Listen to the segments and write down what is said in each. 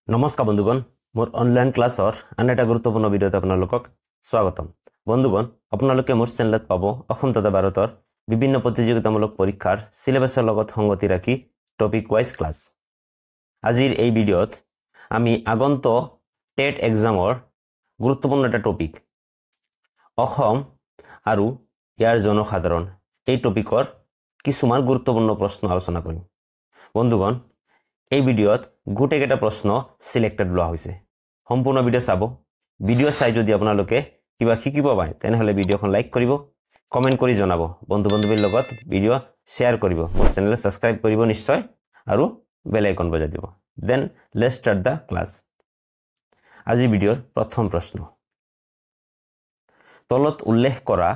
নমস্কাৰ বন্ধুগণ, মোৰ অনলাইন ক্লাছৰ আন এটা গুৰুত্বপূৰ্ণ ভিডিঅ'ত আপোনালোকক স্বাগতম। বন্ধুগণ, আপোনালোকে মোৰ চেনেলত পাব অসম তথা ভাৰতৰ বিভিন্ন প্ৰতিযোগিতামূলক পৰীক্ষাৰ চিলেবাছৰ লগত সংগতি ৰাখি টপিক ৱাইজ ক্লাছ। আজিৰ এই ভিডিঅ'ত আমি আগন্ত টেট এক্সামৰ গুৰুত্বপূৰ্ণ এটা টপিক অসম আৰু ইয়াৰ জনসাধাৰণ, এই টপিকৰ কিছুমান গুৰুত্বপূৰ্ণ প্ৰশ্ন আলোচনা কৰিম। বন্ধুগণ, এই ভিডিঅ'ত গোটেইকেইটা প্ৰশ্ন চিলেক্টেড লোৱা হৈছে। সম্পূৰ্ণ ভিডিঅ' চাব। ভিডিঅ' চাই যদি আপোনালোকে কিবা শিকিব পায়, তেনেহ'লে ভিডিঅ'খন লাইক কৰিব, কমেণ্ট কৰি জনাব, বন্ধু বান্ধৱীৰ লগত ভিডিঅ' শ্বেয়াৰ কৰিব, মোৰ চেনেল ছাবস্ক্ৰাইব কৰিব নিশ্চয়, আৰু বেল আইকন বজাই দিব। Then let's start the class. আজিৰ ভিডিঅ'ৰ প্ৰথম প্ৰশ্ন, তলত উল্লেখ কৰা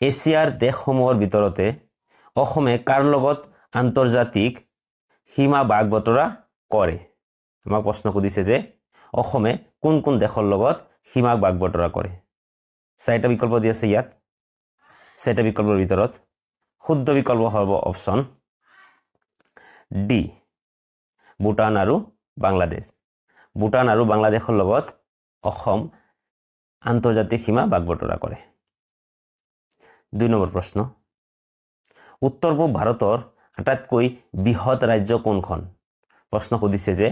এছিয়াৰ দেশসমূহৰ ভিতৰতে অসমে কাৰ লগত আন্তৰ্জাতিক সীমা ভাগ বতৰা কৰে? আমাক প্ৰশ্ন সুধিছে যে অসমে কোন কোন দেশৰ লগত সীমা ভাগ বতৰা কৰে। চাৰিটা বিকল্প দি আছে ইয়াত। চাৰিটা বিকল্পৰ ভিতৰত শুদ্ধ বিকল্প হ'ব অপশ্যন ডি, ভূটান আৰু বাংলাদেশ। ভূটান আৰু বাংলাদেশৰ লগত অসম আন্তৰ্জাতিক সীমা ভাগ বতৰা কৰে। 2 নম্বৰ প্ৰশ্ন, উত্তৰ পূব ভাৰতৰ আটাইতকৈ বৃহৎ ৰাজ্য কোনখন? প্ৰশ্ন সুধিছে যে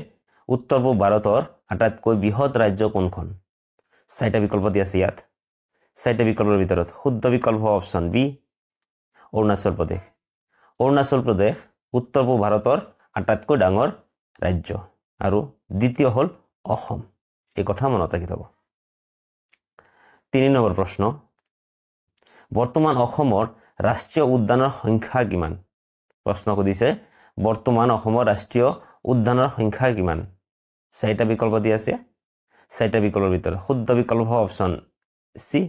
উত্তৰ পূব ভাৰতৰ আটাইতকৈ বৃহৎ ৰাজ্য কোনখন? চাৰিটা বিকল্প দি আছে ইয়াত। চাৰিটা বিকল্পৰ ভিতৰত শুদ্ধ বিকল্প অপশ্যন বি, অৰুণাচল প্ৰদেশ। অৰুণাচল প্ৰদেশ উত্তৰ পূব ভাৰতৰ আটাইতকৈ ডাঙৰ ৰাজ্য আৰু দ্বিতীয় হ'ল অসম। এই কথা মনত ৰাখি থ'ব। 3 নম্বৰ প্ৰশ্ন, বৰ্তমান অসমৰ ৰাষ্ট্ৰীয় উদ্যানৰ সংখ্যা কিমান? প্ৰশ্ন সুধিছে বৰ্তমান অসমৰ ৰাষ্ট্ৰীয় উদ্যানৰ সংখ্যা কিমান? চাৰিটা বিকল্প দি আছে। চাৰিটা বিকল্পৰ ভিতৰত শুদ্ধ বিকল্প অপশ্যন চি,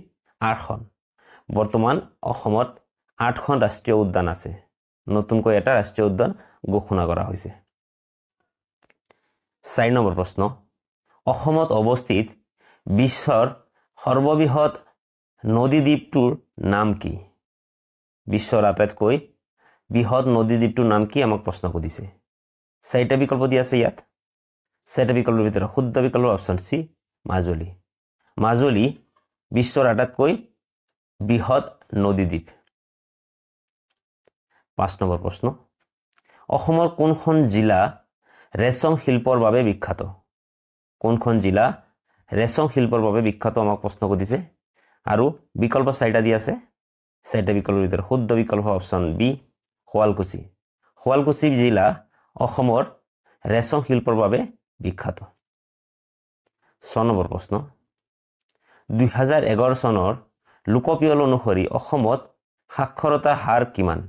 8খন। বৰ্তমান অসমত 8খন ৰাষ্ট্ৰীয় উদ্যান আছে। নতুনকৈ এটা ৰাষ্ট্ৰীয় উদ্যান ঘোষণা কৰা হৈছে। 4 নম্বৰ প্ৰশ্ন, অসমত অৱস্থিত বিশ্বৰ সৰ্ববৃহৎ নদীদ্বীপটোৰ নাম কি? বিশ্বৰ আটাইতকৈ বৃহৎ নদীদ্বীপটোৰ নাম কি আমাক প্ৰশ্ন সুধিছে। চাৰিটা বিকল্প দি আছে ইয়াত। চাৰিটা বিকল্পৰ ভিতৰত শুদ্ধ বিকল্প অপশ্যন চি, মাজুলী। মাজুলী বিশ্বৰ আটাইতকৈ বৃহৎ নদীদ্বীপ। 5 নম্বৰ প্ৰশ্ন, অসমৰ কোনখন জিলা ৰেচম শিল্পৰ বাবে বিখ্যাত? কোনখন জিলা ৰেচম শিল্পৰ বাবে বিখ্যাত আমাক প্ৰশ্ন সুধিছে। আৰু বিকল্প চাৰিটা দি আছে। চাৰিটা বিকল্পৰ ভিতৰত শুদ্ধ বিকল্প অপশ্যন বি, শুৱালকুছি। শুৱালকুছি জিলা অসমৰ ৰেচম শিল্পৰ বাবে বিখ্যাত। 6 নম্বৰ প্ৰশ্ন, 2011 চনৰ লোকপিয়ল অনুসৰি অসমত সাক্ষৰতাৰ হাৰ কিমান?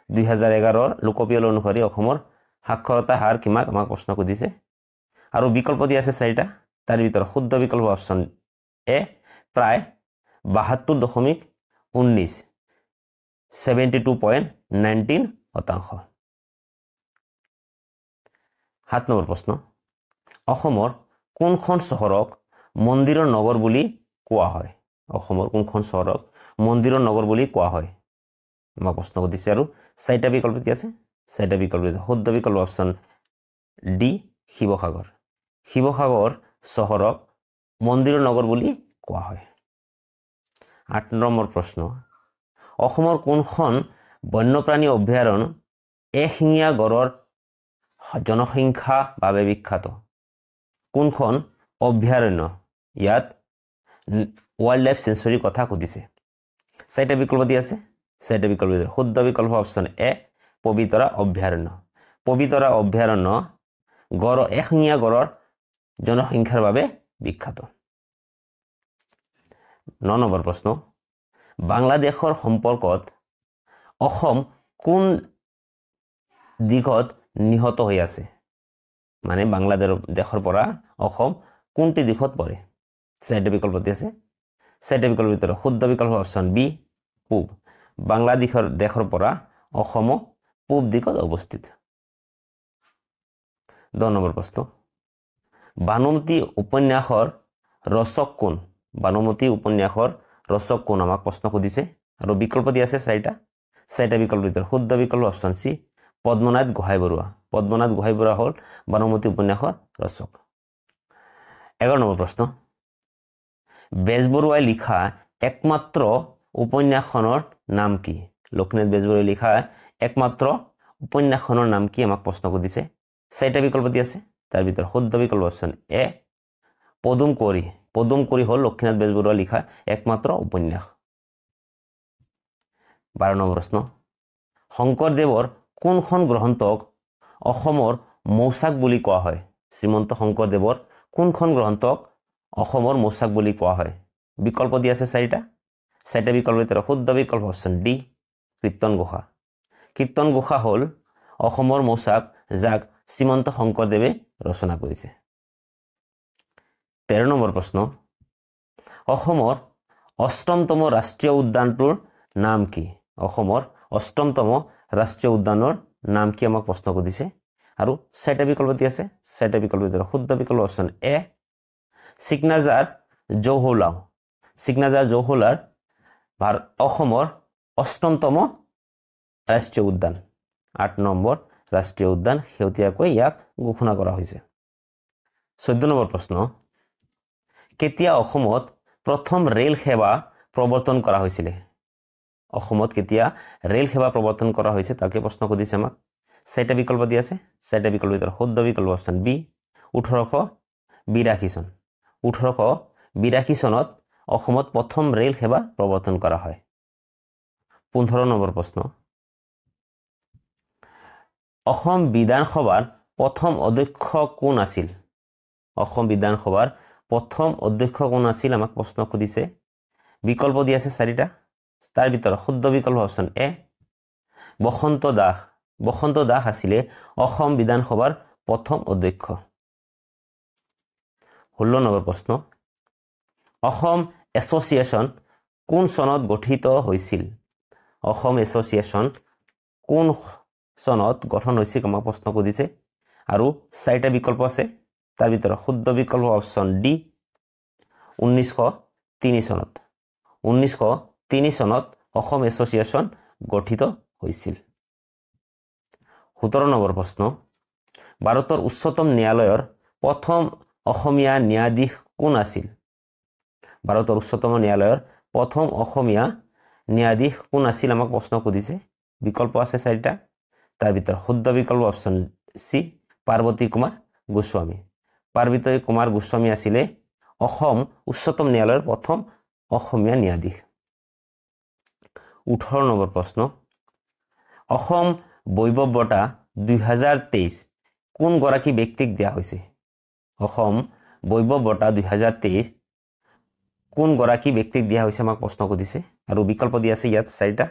2011 লোকপিয়ল অনুসৰি অসমৰ সাক্ষৰতাৰ হাৰ কিমান আমাক প্ৰশ্ন সুধিছে। আৰু বিকল্প দি আছে চাৰিটা। তাৰ ভিতৰত শুদ্ধ বিকল্প অপশ্যন এ, প্ৰায় 72.19, 72.19%। 7 নম্বৰ প্ৰশ্ন, অসমৰ কোনখন চহৰক মন্দিৰৰ নগৰ বুলি কোৱা হয়? অসমৰ কোনখন চহৰক মন্দিৰৰ নগৰ বুলি কোৱা হয় আমাক প্ৰশ্ন সুধিছে। আৰু চাৰিটা বিকল্প কি আছে? চাৰিটা বিকল্প শুদ্ধ বিকল্প অপশ্যন ডি, শিৱসাগৰ। শিৱসাগৰ চহৰক মন্দিৰৰ নগৰ বুলি কোৱা হয়। 8 নম্বৰ প্ৰশ্ন, অসমৰ কোনখন বন্যপ্ৰাণী অভয়াৰণ্য এশিঙীয়া গড়ৰ জনসংখ্যা বাবে বিখ্যাত? কোনখন অভয়াৰণ্য? ইয়াত ৱাইল্ড লাইফ চেঞ্চুৰীৰ কথা সুধিছে। চাৰিটা বিকল্প দি আছে। চাৰিটা বিকল্প শুদ্ধ বিকল্প অপশ্যন এ, পবিতৰা অভয়াৰণ্য। পবিতৰা অভয়াৰণ্য গড় এশিঙীয়া গড়ৰ জনসংখ্যাৰ বাবে বিখ্যাত। 9 নম্বৰ প্ৰশ্ন, বাংলাদেশৰ সম্পৰ্কত অসম কোন দিশত নিহত হৈ আছে? মানে বাংলাদেশ দেশৰ পৰা অসম কোনটি দিশত পৰে? চাৰিটা বিকল্প দি আছে। চাৰিটা বিকল্পৰ ভিতৰত শুদ্ধ বিকল্প অপশ্যন বি, পূব। বাংলাদেশৰ দেশৰ পৰা অসমো পূব দিশত অৱস্থিত। 10 নম্বৰ প্ৰশ্ন, বানুমতী উপন্যাসৰ ৰচক কোন? বানুমতী উপন্যাসৰ ৰচক কোন আমাক প্ৰশ্ন সুধিছে। আৰু বিকল্প দি আছে চাৰিটা। চাৰিটা বিকল্পৰ ভিতৰত শুদ্ধ বিকল্প অপশ্যন চি, পদ্মনাথ গোহাঁই বৰুৱা। পদ্মনাথ গোহাঁই বৰুৱা হ'ল বানুমতী উপন্যাসৰ ৰচক। 11 নম্বৰ প্ৰশ্ন, বেজবৰুৱাই লিখা একমাত্ৰ উপন্যাসখনৰ নাম কি? লক্ষ্মীনাথ বেজবৰুৱাই লিখা একমাত্ৰ উপন্যাসখনৰ নাম কি আমাক প্ৰশ্ন সুধিছে। চাৰিটা বিকল্প দি আছে, তাৰ ভিতৰত শুদ্ধ বিকল্প অপশ্যন এ পদুম কুঁৱৰী। পদুম কুঁৱৰী হ'ল লক্ষ্মীনাথ বেজবৰুৱা লিখা একমাত্ৰ উপন্যাস। 12 নম্বৰ প্ৰশ্ন, শংকৰদেৱৰ কোনখন গ্ৰন্থক অসমৰ মৌচাক বুলি কোৱা হয়? শ্ৰীমন্ত শংকৰদেৱৰ কোনখন গ্ৰন্থক অসমৰ মৌচাক বুলি কোৱা হয়? বিকল্প দি আছে চাৰিটা, চাৰিটা বিকল্পৰ ভিতৰত শুদ্ধ বিকল্প অপশ্যন ডি কীৰ্তন ঘোষা। কীৰ্তন ঘোষা হ'ল অসমৰ মৌচাক, যাক শ্ৰীমন্ত শংকৰদেৱে ৰচনা কৰিছে। 13 নম্বৰ প্ৰশ্ন, অসমৰ অষ্টমতম ৰাষ্ট্ৰীয় উদ্যানটোৰ নাম কি? অসমৰ অষ্টমতম ৰাষ্ট্ৰীয় উদ্যানৰ নাম কি আমাক প্ৰশ্ন সুধিছে। আৰু চাৰিটা বিকল্প দি আছে, চাৰিটা বিকল্পৰ ভিতৰত শুদ্ধ বিকল্প অপশ্যন এ চিকনাজাৰ জৌহৌলাও। চিকনাজাৰ জৌহৌলাৰ ভাৰত অসমৰ অষ্টমতম ৰাষ্ট্ৰীয় উদ্যান, 8 নম্বৰ ৰাষ্ট্ৰীয় উদ্যান শেহতীয়াকৈ ইয়াক ঘোষণা কৰা হৈছে। 14 নম্বৰ প্ৰশ্ন, কেতিয়া অসমত প্ৰথম ৰেল সেৱা প্ৰৱৰ্তন কৰা হৈছিলে? অসমত কেতিয়া ৰেল সেৱা প্ৰৱৰ্তন কৰা হৈছে তাকে প্ৰশ্ন সুধিছে আমাক। চাৰিটা বিকল্প দি আছে, চাৰিটা বিকল্পৰ ভিতৰত শুদ্ধ বিকল্প অপশ্যন বি 1882 চন। 1882 চনত অসমত প্ৰথম ৰেল সেৱা প্ৰৱৰ্তন কৰা হয়। 15 নম্বৰ প্ৰশ্ন, অসম বিধানসভাৰ প্ৰথম অধ্যক্ষ কোন আছিল? অসম বিধানসভাৰ প্ৰথম অধ্যক্ষ কোন আছিল আমাক প্ৰশ্ন সুধিছে। বিকল্প দি আছে চাৰিটা, তাৰ ভিতৰত শুদ্ধ বিকল্প অপশ্যন এ বসন্ত দাস। বসন্ত দাস আছিলে অসম বিধানসভাৰ প্ৰথম অধ্যক্ষ। 16 নম্বৰ প্ৰশ্ন, অসম এছ'চিয়েশ্যন কোন চনত গঠিত হৈছিল? অসম এছ'চিয়েশ্যন কোন চনত গঠন হৈছিল আমাক প্ৰশ্ন সুধিছে। আৰু চাৰিটা বিকল্প আছে, তাৰ ভিতৰত শুদ্ধ বিকল্প অপশ্যন ডি 1903 চনত। 1903 চনত অসম এছ'চিয়েশ্যন গঠিত হৈছিল। 17 নম্বৰ প্ৰশ্ন, ভাৰতৰ উচ্চতম ন্যায়ালয়ৰ প্ৰথম অসমীয়া ন্যায়াধীশ কোন আছিল? ভাৰতৰ উচ্চতম ন্যায়ালয়ৰ প্ৰথম অসমীয়া ন্যায়াধীশ কোন আছিল আমাক প্ৰশ্ন সুধিছে। বিকল্প আছে চাৰিটা, তাৰ ভিতৰত শুদ্ধ বিকল্প অপশ্যন চি পাৰ্বতী কুমাৰ গোস্বামী। পাৰ্বতী কুমাৰ গোস্বামী আছিলে অসম উচ্চতম ন্যায়ালয়ৰ প্ৰথম অসমীয়া ন্যায়াধীশ। 18 নম্বৰ প্ৰশ্ন, অসম বৈভৱ বঁটা 2023 কোনগৰাকী ব্যক্তিক দিয়া হৈছে? অসম বৈভৱ বঁটা 2023 কোনগৰাকী ব্যক্তিক দিয়া হৈছে আমাক প্ৰশ্ন সুধিছে। আৰু বিকল্প দি আছে ইয়াত চাৰিটা,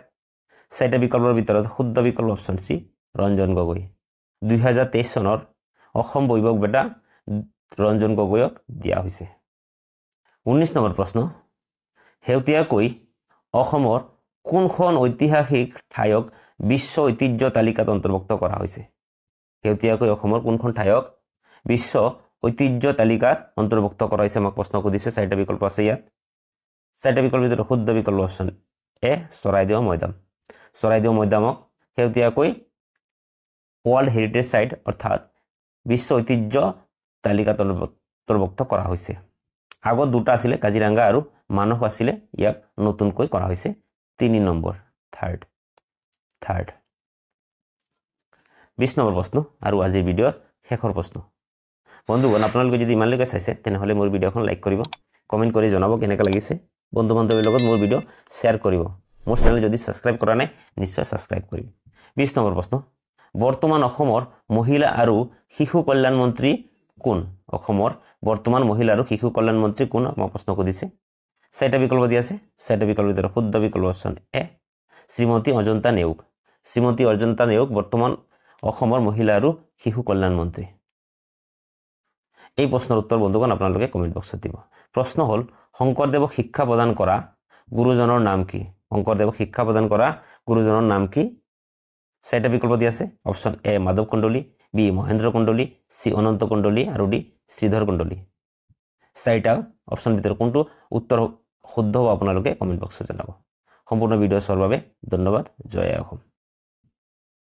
চাৰিটা বিকল্পৰ ভিতৰত শুদ্ধ বিকল্প অপশ্যন চি ৰঞ্জন গগৈ। 2023 চনৰ অসম বৈভৱ বঁটা ৰঞ্জন গগৈক দিয়া হৈছে। 19 নম্বৰ প্ৰশ্ন, শেহতীয়াকৈ অসমৰ কোনখন ঐতিহাসিক ঠাইক বিশ্ব ঐতিহ্য তালিকাত অন্তৰ্ভুক্ত কৰা হৈছে? শেহতীয়াকৈ অসমৰ কোনখন ঠাইক বিশ্ব ঐতিহ্য তালিকাত অন্তৰ্ভুক্ত কৰা হৈছে আমাক প্ৰশ্ন সুধিছে। চাৰিটা বিকল্প আছে ইয়াত, চাৰিটা বিকল্পৰ ভিতৰত শুদ্ধ বিকল্প অপশ্যন এ চৰাইদেউ মৈদাম। চৰাইদেউ মৈদামক শেহতীয়াকৈ ৱৰ্ল্ড হেৰিটেজ চাইট অৰ্থাৎ বিশ্ব ঐতিহ্য তালিকাত অন্তৰ্ভুক্ত কৰা হৈছে। আগত দুটা আছিলে, কাজিৰঙা আৰু মানস আছিলে, ইয়াক নতুনকৈ কৰা হৈছে 3 নম্বৰ থাৰ্ড। 20 নম্বৰ প্ৰশ্ন আৰু আজিৰ ভিডিঅ'ৰ শেষৰ প্ৰশ্ন। বন্ধুগণ, আপোনালোকে যদি ইমানলৈকে চাইছে তেনেহ'লে মোৰ ভিডিঅ'খন লাইক কৰিব, কমেণ্ট কৰি জনাব কেনেকুৱা লাগিছে, বন্ধু বান্ধৱীৰ লগত মোৰ ভিডিঅ' শ্বেয়াৰ কৰিব। মোৰ চেনেল যদি ছাবস্ক্ৰাইব কৰা নাই নিশ্চয় ছাবস্ক্ৰাইব কৰিব। 20 নম্বৰ প্ৰশ্ন, বৰ্তমান অসমৰ মহিলা আৰু শিশু কল্যাণ মন্ত্ৰী কোন? অসমৰ বৰ্তমান মহিলা আৰু শিশু কল্যাণ মন্ত্ৰী কোন আমাক প্ৰশ্ন সুধিছে। চাৰিটা বিকল্প দি আছে, চাৰিটা বিকল্পৰ ভিতৰত শুদ্ধ বিকল্প অপশ্যন এ শ্ৰীমতী অজন্তা নেওগ। শ্ৰীমতী অজন্তা নেওগ বৰ্তমান অসমৰ মহিলা আৰু শিশু কল্যাণ মন্ত্ৰী। এই প্ৰশ্নৰ উত্তৰ বন্ধুগণ আপোনালোকে কমেণ্ট বক্সত দিব। প্ৰশ্ন হ'ল, শংকৰদেৱক শিক্ষা প্ৰদান কৰা গুৰুজনৰ নাম কি? শংকৰদেৱক শিক্ষা প্ৰদান কৰা গুৰুজনৰ নাম কি? চাৰিটা বিকল্প দি আছে, option A Madhav Kandali, B Mahendra Kandali, C Ananta Kandali আৰু ডি শ্ৰীধৰ কণ্ডলী। চাৰিটা অপশ্যন ভিতৰত কোনটো উত্তৰ শুদ্ধ হ'ব আপোনালোকে কমেণ্ট বক্সত জনাব। সম্পূৰ্ণ ভিডিঅ' চোৱাৰ বাবে ধন্যবাদ। জয় অসম।